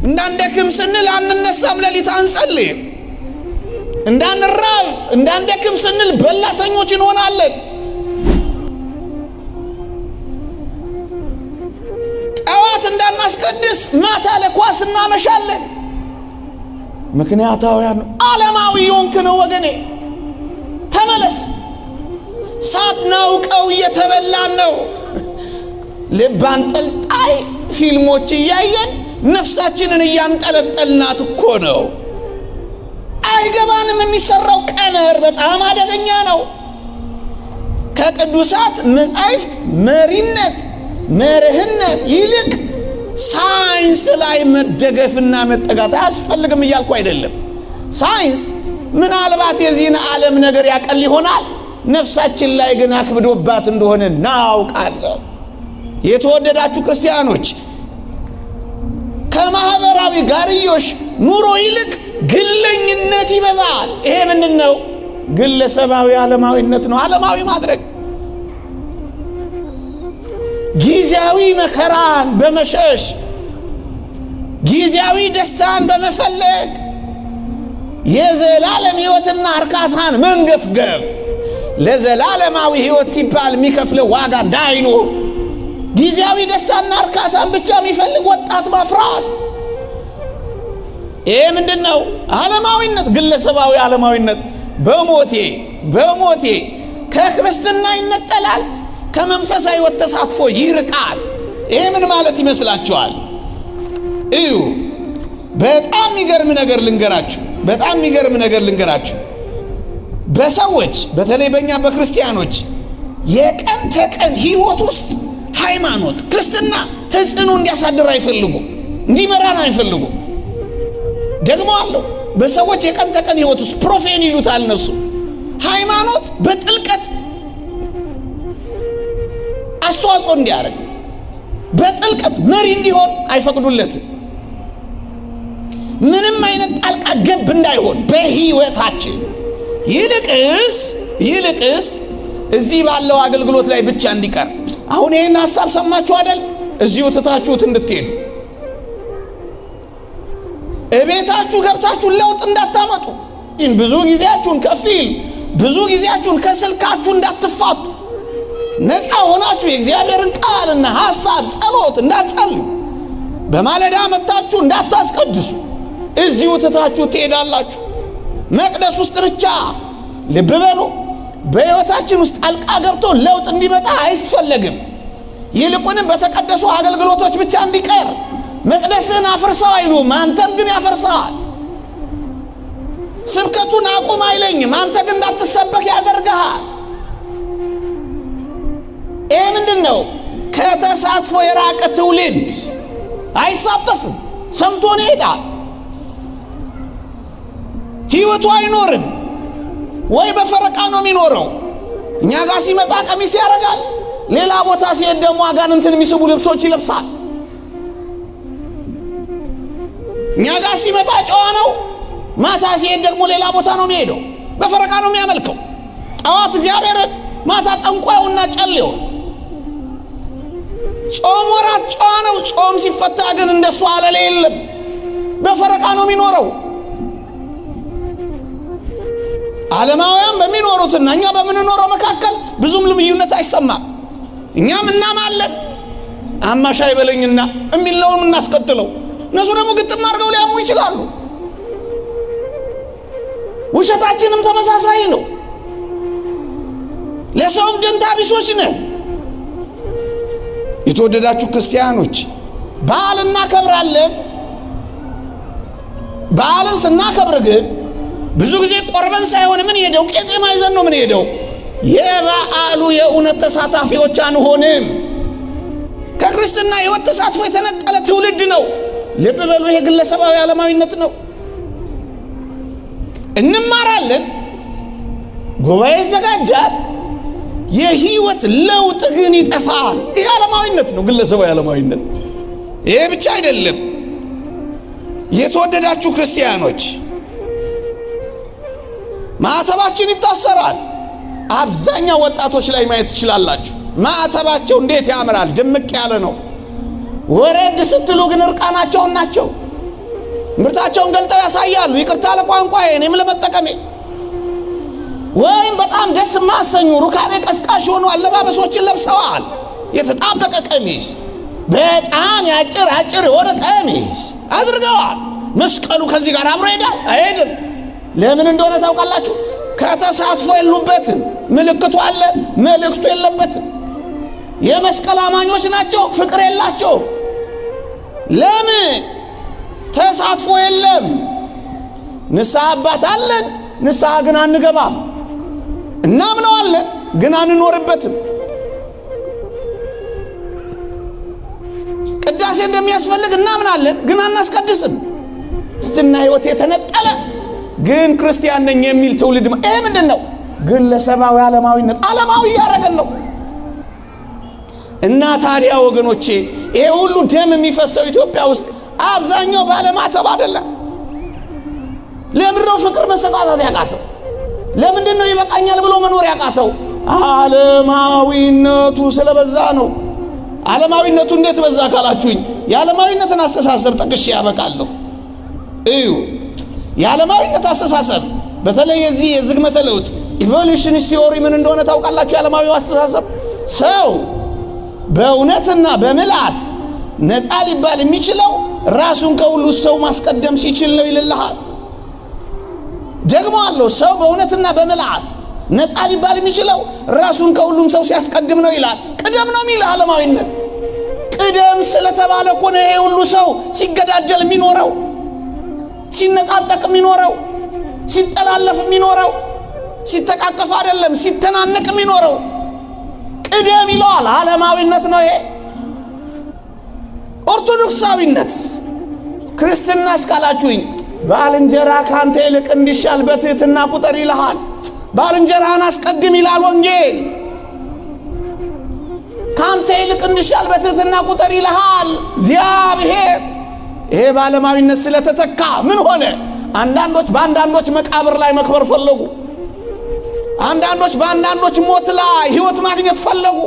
እንዳንደክም ስንል አንነሳም፣ ሌሊት አንጸልይም። እንዳንራብ እንዳንደክም ስንል በላተኞች እንሆናለን። ጠዋት እንዳናስቀድስ ማታ ለኳስ እናመሻለን። ምክንያታውያን ዓለማዊ የሆንክ ነው ወገኔ፣ ተመለስ። ሳናውቀው እየተበላን ነው። ልብ አንጠልጣይ ፊልሞች እያየን ነፍሳችንን እያንጠለጠልናት እኮ ነው። አይገባንም። የሚሰራው ቀመር በጣም አደገኛ ነው። ከቅዱሳት መጻሕፍት መሪነት መርህነት ይልቅ ሳይንስ ላይ መደገፍና መጠጋት አያስፈልግም እያልኩ አይደለም። ሳይንስ ምናልባት የዚህን ዓለም ነገር ያቀል ይሆናል። ነፍሳችን ላይ ግን አክብዶባት እንደሆነ እናውቃለን። የተወደዳችሁ ክርስቲያኖች ከማህበራዊ ጋርዮሽ ኑሮ ይልቅ ግለኝነት ይበዛል። ይሄ ምንድን ነው? ግለሰባዊ ዓለማዊነት ነው። ዓለማዊ ማድረግ ጊዜያዊ መከራን በመሸሽ ጊዜያዊ ደስታን በመፈለግ የዘላለም ሕይወትና እርካታን መንገፍገፍ፣ ለዘላለማዊ ሕይወት ሲባል የሚከፍለው ዋጋ እንዳይኖር ጊዜያዊ ደስታና እርካታን ብቻ የሚፈልግ ወጣት ማፍራት። ይሄ ምንድን ነው? ዓለማዊነት፣ ግለሰባዊ ዓለማዊነት። በሞቴ በሞቴ ከክርስትና ይነጠላል፣ ከመንፈሳዊ ሕይወት ተሳትፎ ይርቃል። ይሄ ምን ማለት ይመስላችኋል? እዩ፣ በጣም የሚገርም ነገር ልንገራችሁ። በጣም የሚገርም ነገር ልንገራችሁ። በሰዎች በተለይ በእኛ በክርስቲያኖች የቀን ተቀን ሕይወት ውስጥ ሃይማኖት፣ ክርስትና ተጽዕኖ እንዲያሳድር አይፈልጉም፣ እንዲመራን አይፈልጉም። ደግሞ አለው በሰዎች የቀን ተቀን ሕይወት ውስጥ profane ይሉታል እነሱ። ሃይማኖት በጥልቀት አስተዋጽኦ እንዲያደርግ በጥልቀት መሪ እንዲሆን አይፈቅዱለትም። ምንም አይነት ጣልቃ ገብ እንዳይሆን በሕይወታችን ይልቅስ እዚህ ባለው አገልግሎት ላይ ብቻ እንዲቀር። አሁን ይህን ሀሳብ ሰማችሁ አይደል? እዚሁ ትታችሁት እንድትሄዱ እቤታችሁ ገብታችሁ ለውጥ እንዳታመጡ፣ ብዙ ጊዜያችሁን ከፊልም ብዙ ጊዜያችሁን ከስልካችሁ እንዳትፋቱ፣ ነፃ ሆናችሁ የእግዚአብሔርን ቃልና ሐሳብ ጸሎት እንዳትጸልዩ፣ በማለዳ መጥታችሁ እንዳታስቀድሱ፣ እዚሁ ትታችሁ ትሄዳላችሁ። መቅደስ ውስጥ ብቻ ልብ በሉ። በሕይወታችን ውስጥ ጣልቃ ገብቶ ለውጥ እንዲመጣ አይፈለግም። ይልቁንም በተቀደሱ አገልግሎቶች ብቻ እንዲቀር። መቅደስን አፍርሰው አይሉም፣ አንተን ግን ያፈርሰዋል። ስብከቱን አቁም አይለኝም፣ አንተ ግን እንዳትሰበክ ያደርግሃል። ይሄ ምንድን ነው? ከተሳትፎ የራቀ ትውልድ አይሳተፍም። ሰምቶን ይሄዳል። ሕይወቱ አይኖርም። ወይ በፈረቃ ነው የሚኖረው። እኛ ጋር ሲመጣ ቀሚስ ያደርጋል፣ ሌላ ቦታ ሲሄድ ደግሞ አጋንንትን የሚስቡ ልብሶች ይለብሳል። እኛ ጋር ሲመጣ ጨዋ ነው፣ ማታ ሲሄድ ደግሞ ሌላ ቦታ ነው የሚሄደው። በፈረቃ ነው የሚያመልከው። ጠዋት እግዚአብሔርን፣ ማታ ጠንቋዩና ጨሌውን። ጾም ወራት ጨዋ ነው። ጾም ሲፈታ ግን እንደሱ አለሌ የለም። በፈረቃ ነው የሚኖረው። ዓለማውያን በሚኖሩትና እኛ በምንኖረው መካከል ብዙም ልዩነት አይሰማም። እኛም እናማለን፣ አማሻ ይበለኝና የሚለውን እናስቀጥለው። እነሱ ደግሞ ግጥም አድርገው ሊያሙ ይችላሉ። ውሸታችንም ተመሳሳይ ነው። ለሰውም ደንታ ቢሶች ነን። የተወደዳችሁ ክርስቲያኖች በዓል እናከብራለን። በዓልን ስናከብር ግን ብዙ ጊዜ ቆርበን ሳይሆን ምን ሄደው ቄጤማ ይዘን ነው ምን ሄደው። የበዓሉ የእውነት ተሳታፊዎች አንሆንም። ከክርስትና ሕይወት ተሳትፎ የተነጠለ ትውልድ ነው። ልብ በሉ፣ ይሄ ግለሰባዊ ዓለማዊነት ነው። እንማራለን፣ ጉባኤ ይዘጋጃል፣ የህይወት ለውጥ ግን ይጠፋል። ይሄ ዓለማዊነት ነው፣ ግለሰባዊ ዓለማዊነት። ይሄ ብቻ አይደለም። የተወደዳችሁ ክርስቲያኖች ማዕተባችን ይታሰራል። አብዛኛው ወጣቶች ላይ ማየት ትችላላችሁ። ማዕተባቸው እንዴት ያምራል፣ ድምቅ ያለ ነው። ወረድ ስትሉ ግን እርቃናቸውን ናቸው። ምርታቸውን ገልጠው ያሳያሉ። ይቅርታ ለቋንቋዬ፣ እኔም ለመጠቀሜ። ወይም በጣም ደስ የማያሰኙ ሩካቤ ቀስቃሽ የሆኑ አለባበሶችን ለብሰዋል። የተጣበቀ ቀሚስ፣ በጣም ያጭር አጭር የሆነ ቀሚስ አድርገዋል። መስቀሉ ከዚህ ጋር አብሮ ይሄዳል? አይሄድም። ለምን እንደሆነ ታውቃላችሁ? ከተሳትፎ የሉበትም። ምልክቱ አለ፣ መልእክቱ የለበትም። የመስቀል አማኞች ናቸው፣ ፍቅር የላቸውም። ለምን? ተሳትፎ የለም። ንስሐ አባት አለን፣ ንስሐ ግን አንገባም። እናምነዋለን፣ ግን አንኖርበትም። ቅዳሴ እንደሚያስፈልግ እናምናለን፣ ግን አናስቀድስም። ክርስትና ሕይወት የተነጠለ ግን ክርስቲያን ነኝ የሚል ትውልድ ይሄ ምንድን ነው? ግለሰባዊ ዓለማዊነት፣ ዓለማዊ እያደረገን ነው። እና ታዲያ ወገኖቼ ይሄ ሁሉ ደም የሚፈሰው ኢትዮጵያ ውስጥ አብዛኛው ባለማተብ አይደለም። ለምንድን ነው ፍቅር መሰጣጣት ያቃተው? ለምንድን ነው ይበቃኛል ብሎ መኖር ያቃተው? ዓለማዊነቱ ስለበዛ ነው። ዓለማዊነቱ እንዴት በዛ ካላችሁኝ የዓለማዊነትን አስተሳሰብ ጠቅሼ ያበቃለሁ። እዩ፣ የዓለማዊነት አስተሳሰብ በተለይ የዚህ የዝግመተ ለውጥ evolutionist theory ምን እንደሆነ ታውቃላችሁ? የዓለማዊው አስተሳሰብ ሰው በእውነትና በምልአት ነፃ ሊባል የሚችለው ራሱን ከሁሉ ሰው ማስቀደም ሲችል ነው ይልልሃል። ደግሞ አለው ሰው በእውነትና በምልአት ነፃ ሊባል የሚችለው ራሱን ከሁሉም ሰው ሲያስቀድም ነው ይላል። ቅደም ነው የሚልህ ዓለማዊነት። ቅደም ስለተባለ እኮ ነው ይሄ ሁሉ ሰው ሲገዳደል የሚኖረው፣ ሲነጣጠቅ የሚኖረው፣ ሲጠላለፍ የሚኖረው፣ ሲተቃቀፍ አይደለም ሲተናነቅ የሚኖረው። ቅደም ይለዋል። ዓለማዊነት ነው ይሄ። ኦርቶዶክሳዊነት ክርስትና እስካላችሁኝ ባልንጀራ ካንተ ይልቅ እንዲሻል በትህትና ቁጠር ይልሃል። ባልንጀራህን አስቀድም ይላል ወንጌል። ካንተ ይልቅ እንዲሻል በትህትና ቁጠር ይልሃል እግዚአብሔር። ይሄ በዓለማዊነት ስለተተካ ምን ሆነ? አንዳንዶች በአንዳንዶች መቃብር ላይ መክበር ፈለጉ። አንዳንዶች በአንዳንዶች ሞት ላይ ሕይወት ማግኘት ፈለጉ።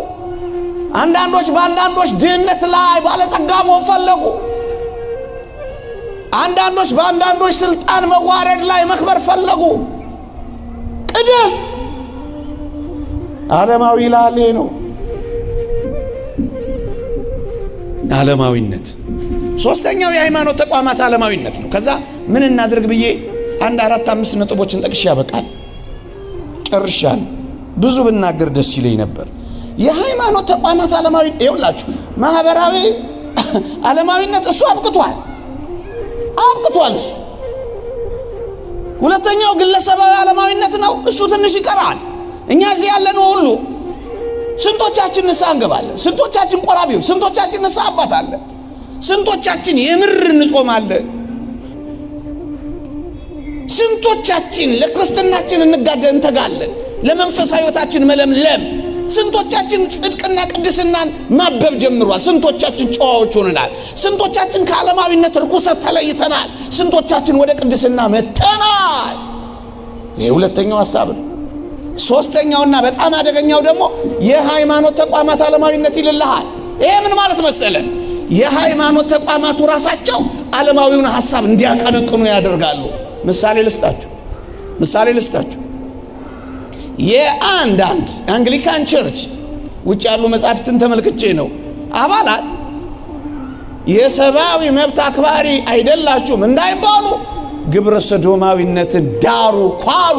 አንዳንዶች በአንዳንዶች ድህነት ላይ ባለጸጋ መሆን ፈለጉ። አንዳንዶች በአንዳንዶች ስልጣን መዋረድ ላይ መክበር ፈለጉ። ቅደም ዓለማዊ ላሌ ነው ዓለማዊነት። ሶስተኛው የሃይማኖት ተቋማት ዓለማዊነት ነው። ከዛ ምን እናድርግ ብዬ አንድ 4 5 ነጥቦችን ጠቅሼ ያበቃል። ጨርሻለሁ። ብዙ ብናገር ደስ ይለኝ ነበር። የሃይማኖት ተቋማት ዓለማዊ ይኸውላችሁ፣ ማህበራዊ ዓለማዊነት እሱ አብቅቷል አብቅቷል። እሱ ሁለተኛው ግለሰባዊ ዓለማዊነት ነው። እሱ ትንሽ ይቀራል። እኛ እዚህ ያለነው ሁሉ ስንቶቻችን ንስሐ እንገባለን? ስንቶቻችን ቆራቢው? ስንቶቻችን ንስሐ አባት አለ? ስንቶቻችን የምር እንጾማለን? ስንቶቻችን ለክርስትናችን እንጋደል እንተጋለን? ለመንፈሳዊ ሕይወታችን መለምለም ስንቶቻችን ጽድቅና ቅድስናን ማበብ ጀምሯል? ስንቶቻችን ጨዋዎች ሆነናል? ስንቶቻችን ከዓለማዊነት ርኩሰት ተለይተናል? ስንቶቻችን ወደ ቅድስና መጥተናል? ይሄ ሁለተኛው ሐሳብ ነው። ሶስተኛውና በጣም አደገኛው ደግሞ የሃይማኖት ተቋማት ዓለማዊነት ይልልሃል። ይሄ ምን ማለት መሰለ? የሃይማኖት ተቋማቱ ራሳቸው ዓለማዊውን ሐሳብ እንዲያቀነቅኑ ያደርጋሉ። ምሳሌ ልስጣችሁ ምሳሌ ልስጣችሁ። የአንዳንድ Anglican church ውጭ ያሉ መጻሕፍትን ተመልክቼ ነው አባላት የሰብአዊ መብት አክባሪ አይደላችሁም እንዳይባሉ ግብረ ሰዶማዊነትን ዳሩ ኳሉ፣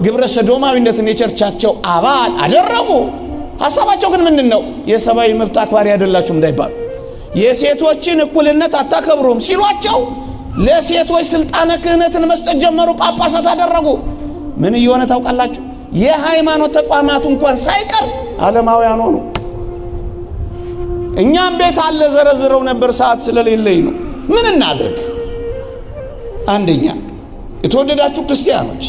ግብረ ሰዶማዊነትን የቸርቻቸው አባል አደረጉ። ሐሳባቸው ግን ምንድን ነው? የሰብአዊ መብት አክባሪ አይደላችሁም እንዳይባሉ፣ የሴቶችን እኩልነት አታከብሩም ሲሏቸው ለሴቶች ስልጣነ ክህነትን መስጠት ጀመሩ፣ ጳጳሳት አደረጉ። ምን እየሆነ ታውቃላችሁ? የሃይማኖት ተቋማቱ እንኳን ሳይቀር ዓለማውያን ሆኑ። እኛም ቤት አለ ዘረዝረው ነበር፣ ሰዓት ስለሌለኝ ነው። ምን እናድርግ? አንደኛ የተወደዳችሁ ክርስቲያኖች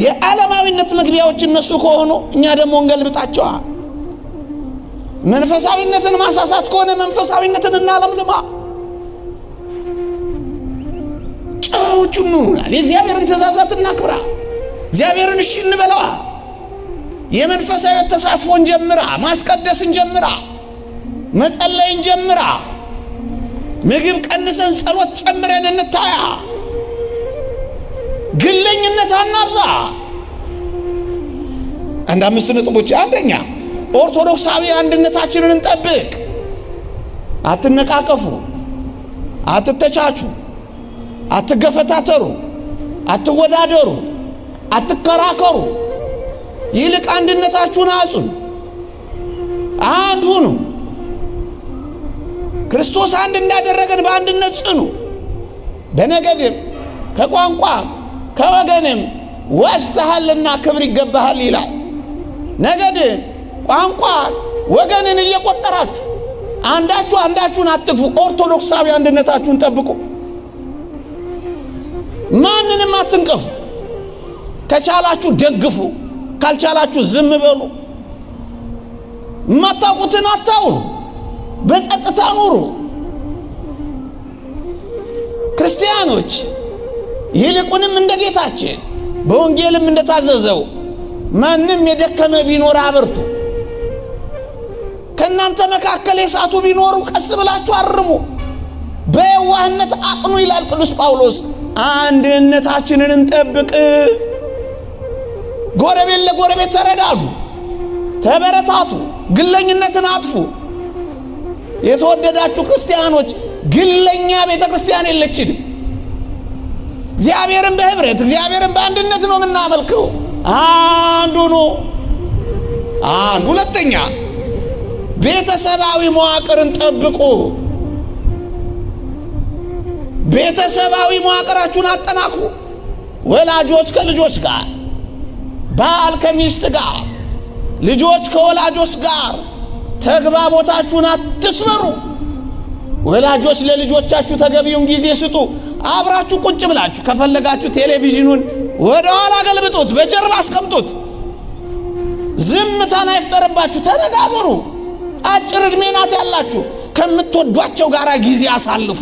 የዓለማዊነት መግቢያዎች እነሱ ከሆኑ እኛ ደግሞ እንገልብጣቸዋ። መንፈሳዊነትን ማሳሳት ከሆነ መንፈሳዊነትን እናለምልማ። ጨዋዎቹ እንሁናል። የእግዚአብሔርን ትእዛዛት እናክብራ። እግዚአብሔርን እሺ እንበለዋ። የመንፈሳዊ ተሳትፎን ጀምራ፣ ማስቀደስን ጀምራ፣ መጸለይን ጀምራ፣ ምግብ ቀንሰን ጸሎት ጨምረን እንታያ። ግለኝነት አናብዛ። አንድ 5 ነጥቦች። አንደኛ ኦርቶዶክሳዊ አንድነታችንን እንጠብቅ። አትነቃቀፉ፣ አትተቻቹ፣ አትገፈታተሩ፣ አትወዳደሩ፣ አትከራከሩ። ይልቅ አንድነታችሁን አጽኑ፣ አንድ ሁኑ። ክርስቶስ አንድ እንዳደረገን በአንድነት ጽኑ። በነገድም ከቋንቋም ከወገንም ዋጅተሃልና ክብር ይገባሃል ይላል። ነገድን፣ ቋንቋን፣ ወገንን እየቆጠራችሁ አንዳችሁ አንዳችሁን አትግፉ። ኦርቶዶክሳዊ አንድነታችሁን ጠብቁ። ማንንም አትንቀፉ። ከቻላችሁ ደግፉ፣ ካልቻላችሁ ዝም በሉ። የማታውቁትን አታውሩ። በጸጥታ ኑሩ። ክርስቲያኖች ይልቁንም እንደ ጌታችን በወንጌልም እንደታዘዘው ማንም የደከመ ቢኖር አበርቱ። ከእናንተ መካከል የሳቱ ቢኖሩ ቀስ ብላችሁ አርሙ፣ በየዋህነት አቅኑ ይላል ቅዱስ ጳውሎስ። አንድነታችንን እንጠብቅ። ጎረቤት ለጎረቤት ተረዳዱ፣ ተበረታቱ፣ ግለኝነትን አጥፉ። የተወደዳችሁ ክርስቲያኖች ግለኛ ቤተ ክርስቲያን የለችንም። እግዚአብሔርን በህብረት እግዚአብሔርን በአንድነት ነው የምናመልከው። አንዱ ነው አንድ። ሁለተኛ ቤተሰባዊ መዋቅርን ጠብቁ። ቤተሰባዊ መዋቅራችሁን አጠናክሩ። ወላጆች ከልጆች ጋር፣ ባል ከሚስት ጋር፣ ልጆች ከወላጆች ጋር ተግባቦታችሁን አትስበሩ። ወላጆች ለልጆቻችሁ ተገቢውን ጊዜ ስጡ። አብራችሁ ቁጭ ብላችሁ ከፈለጋችሁ ቴሌቪዥኑን ወደ ኋላ ገልብጡት፣ በጀርባ አስቀምጡት። ዝምታን አይፍጠርባችሁ፣ ተነጋገሩ። አጭር ዕድሜ ናት ያላችሁ፣ ከምትወዷቸው ጋር ጊዜ አሳልፉ።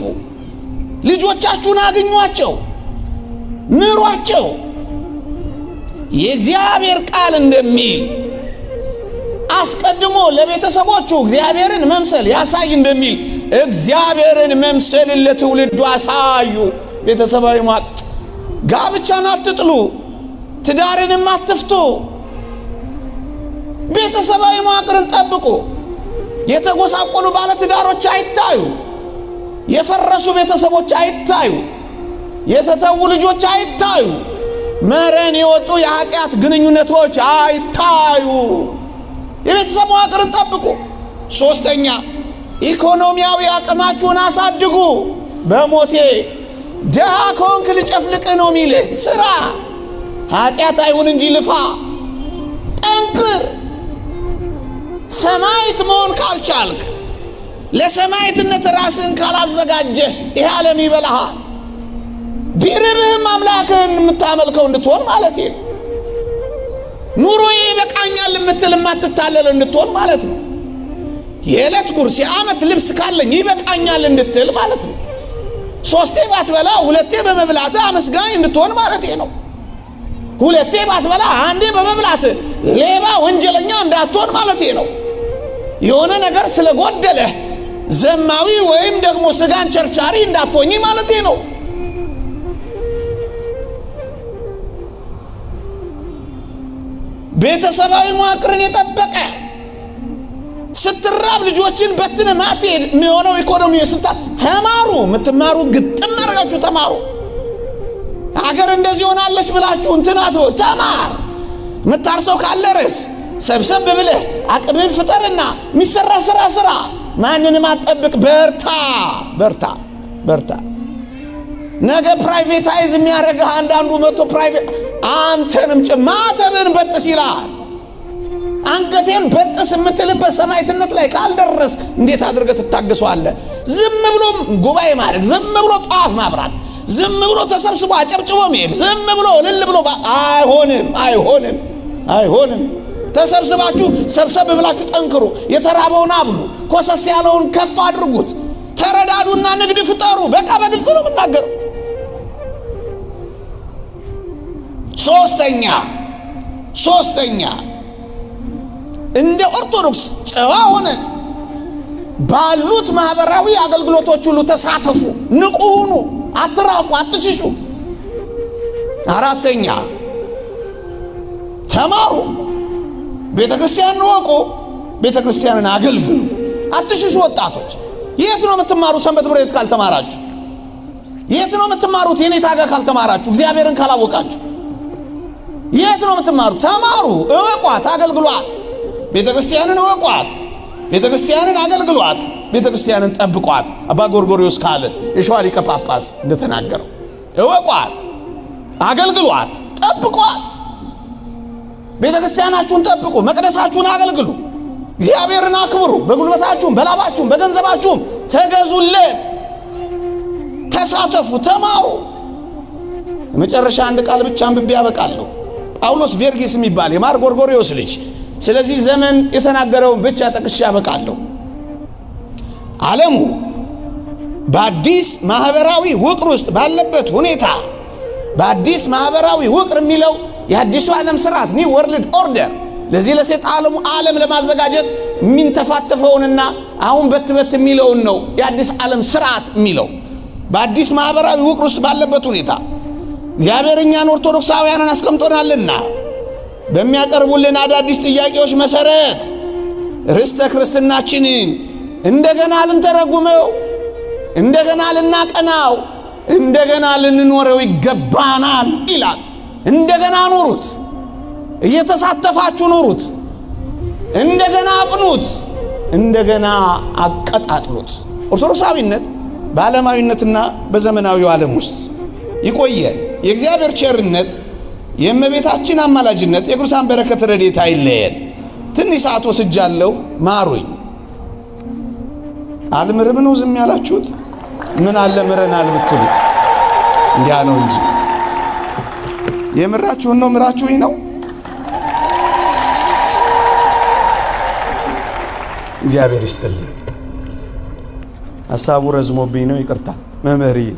ልጆቻችሁን አግኟቸው፣ ምሯቸው። የእግዚአብሔር ቃል እንደሚል አስቀድሞ ለቤተሰቦቹ እግዚአብሔርን መምሰል ያሳይ እንደሚል እግዚአብሔርን መምሰልን ለትውልዱ አሳዩ። ቤተሰባዊ ጋብቻን አትጥሉ፣ ትዳርንም አትፍቱ። ቤተሰባዊ መዋቅርን ጠብቁ። የተጎሳቆሉ ባለትዳሮች አይታዩ፣ የፈረሱ ቤተሰቦች አይታዩ፣ የተተዉ ልጆች አይታዩ፣ መረን የወጡ የኃጢአት ግንኙነቶች አይታዩ። የቤተሰብ መዋቅርን ጠብቁ። ሶስተኛ ኢኮኖሚያዊ አቅማችሁን አሳድጉ። በሞቴ ደሃ ከሆንክ ልጨፍልቅህ ነው የሚልህ። ስራ፣ ኃጢአት አይሁን እንጂ ልፋ፣ ጠንክር። ሰማዕት መሆን ካልቻልክ፣ ለሰማዕትነት ራስህን ካላዘጋጀህ ይህ ዓለም ይበላሃል። ቢርብህም አምላክህን የምታመልከው እንድትሆን ማለት ነው። ኑሮዬ ይበቃኛል የምትል የማትታለል እንድትሆን ማለት ነው። የዕለት ጉርስ የዓመት ልብስ ካለኝ ይበቃኛል እንድትል ማለት ነው። ሶስቴ ባትበላ ሁለቴ በመብላት አመስጋኝ እንድትሆን ማለት ነው። ሁለቴ ባትበላ አንዴ በመብላት ሌባ ወንጀለኛ እንዳትሆን ማለት ነው። የሆነ ነገር ስለጎደለህ ዘማዊ ወይም ደግሞ ስጋን ቸርቻሪ እንዳትሆኝ ማለት ነው። ቤተሰባዊ መዋቅርን የጠበቀ ስትራብ ልጆችን በትነ ማትሄድ የሚሆነው ኢኮኖሚ ስታ ተማሩ። የምትማሩ ግጥም አድርጋችሁ ተማሩ። ሀገር እንደዚህ ሆናለች ብላችሁ እንትናት ተማር። የምታርሰው ካለ ርስ ሰብሰብ ብለህ አቅምህን ፍጠርና የሚሰራ ስራ ስራ። ማንንም አትጠብቅ። በርታ በርታ በርታ። ነገ privatize የሚያደርግህ አንዳንዱ መጥቶ private አንተንም ማተብህን በጥስ ይላል። አንገቴን በጥስ የምትልበት ሰማዕትነት ላይ ካልደረስ እንዴት አድርገህ ትታገሰዋለህ? ዝም ብሎ ጉባኤ ማድረግ፣ ዝም ብሎ ጧፍ ማብራት፣ ዝም ብሎ ተሰብስቦ አጨብጭቦ መሄድ፣ ዝም ብሎ እልል ብሎ አይሆንም፣ አይሆንም፣ አይሆንም። ተሰብስባችሁ ሰብሰብ ብላችሁ ጠንክሩ። የተራበውን አብሉ፣ ኮሰስ ያለውን ከፍ አድርጉት። ተረዳዱና ንግድ ፍጠሩ። በቃ በግልጽ ነው የምናገረው። ሶስተኛ እንደ ኦርቶዶክስ ጨዋ ሆነን ባሉት ማህበራዊ አገልግሎቶች ሁሉ ተሳተፉ፣ ንቁ ሁኑ፣ አትራቁ፣ አትሽሹ። አራተኛ ተማሩ፣ ቤተ ክርስቲያንን እወቁ፣ ቤተ ክርስቲያንን አገልግሉ። አትሽሹ። ወጣቶች የት ነው የምትማሩ? ሰንበት ትምህርት ቤት ካልተማራችሁ የት ነው የምትማሩት? የኔታ ጋር ካልተማራችሁ፣ እግዚአብሔርን ካላወቃችሁ የት ነው የምትማሩት? ተማሩ፣ እወቋት፣ አገልግሏት። ቤተ ክርስቲያንን እወቋት፣ ቤተ ክርስቲያንን አገልግሏት፣ ቤተ ክርስቲያንን ጠብቋት። አባ ጎርጎርዮስ ካለ የሸዋ ሊቀ ጳጳስ እንደተናገረው እወቋት፣ አገልግሏት፣ ጠብቋት። ቤተ ክርስቲያናችሁን ጠብቁ፣ መቅደሳችሁን አገልግሉ፣ እግዚአብሔርን አክብሩ። በጉልበታችሁም፣ በላባችሁም፣ በገንዘባችሁም ተገዙለት። ተሳተፉ፣ ተማሩ። የመጨረሻ አንድ ቃል ብቻ አንብቤ ያበቃለሁ። ጳውሎስ ቬርጊስ የሚባል የማር ጎርጎርዮስ ልጅ ስለዚህ ዘመን የተናገረውን ብቻ ጠቅሼ ያበቃለሁ። ዓለሙ በአዲስ ማህበራዊ ውቅር ውስጥ ባለበት ሁኔታ፣ በአዲስ ማህበራዊ ውቅር የሚለው የአዲሱ ዓለም ስርዓት new world order፣ ለዚህ ለሰይጣኑ ዓለም ለማዘጋጀት የሚንተፋተፈውንና አሁን በትበት የሚለውን ነው የአዲስ ዓለም ስርዓት የሚለው። በአዲስ ማህበራዊ ውቅር ውስጥ ባለበት ሁኔታ እግዚአብሔር እኛን ኦርቶዶክሳውያንን አስቀምጦናልና በሚያቀርቡልን አዳዲስ ጥያቄዎች መሰረት ርስተ ክርስትናችንን እንደገና ልንተረጉመው፣ እንደገና ልናቀናው፣ እንደገና ልንኖረው ይገባናል ይላል። እንደገና ኑሩት፣ እየተሳተፋችሁ ኑሩት፣ እንደገና አቅኑት፣ እንደገና አቀጣጥሉት። ኦርቶዶክሳዊነት በዓለማዊነትና በዘመናዊው ዓለም ውስጥ ይቆየን። የእግዚአብሔር ቸርነት፣ የእመቤታችን አማላጅነት፣ የቅዱሳን በረከት ረድኤት አይለየን። ትንሽ ሰዓት ወስጃለሁ፣ ማሩኝ። አልምርም ነው ዝም ያላችሁት? ምን አለ ምረናል ብትሉ እንዲያ ነው እንጂ የምራችሁን ነው ምራችሁኝ ነው። እግዚአብሔር ይስጥልኝ። ሀሳቡ ረዝሞብኝ ነው፣ ይቅርታ መምህርዬ።